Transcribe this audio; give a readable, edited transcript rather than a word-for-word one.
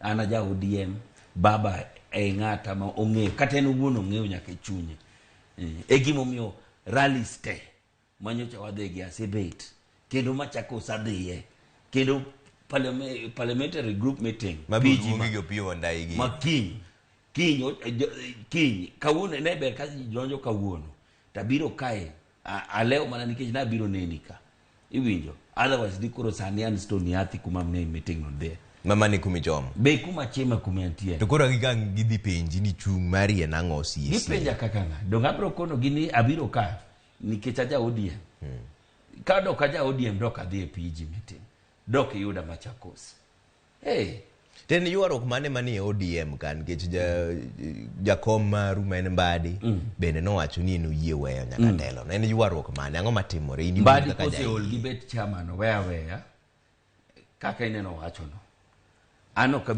An aja ODM, baba e ng'ata ma ong'eyo, kata en owuon ong'eyo nyaka e chunye. E gimomiyo rallies te manyocha wadhigi asebet kendo machako osadhiye kendo parliamentary group meeting mabiro PG luongi gi Opiyo Wandayi gi ma kiny kiny kiny kawuono ne ber ka donjo kawuono tabiro kae alewo mana nikech nabiro neni ka iwinjo, otherwise di koro sani an Stony Athi kuma ne meeting no dhiye. Mama ni kumichomo. Be kuma chima kuma antie. To koro gi ang' gidhi penji ni chung' mari en ang'o sie sie? Gipenja kaka ng'a dong abiro kono gi ni abiro ka nikech aja ODM. Ka dok aja ODM dok adhi e PG meeting dok iyuda Machakos, hey. To en ywaruok mane manie ODM ka nikech jakom maru ma en Mbadi bende nowacho ni en oyie weyo nyaka telo no. En ywaruok mane? Ang'o matimore? In iwuon Mbadi kaka koseol jaiye. gi bet chairman oweya aweya kaka ineno wachono an ok abi.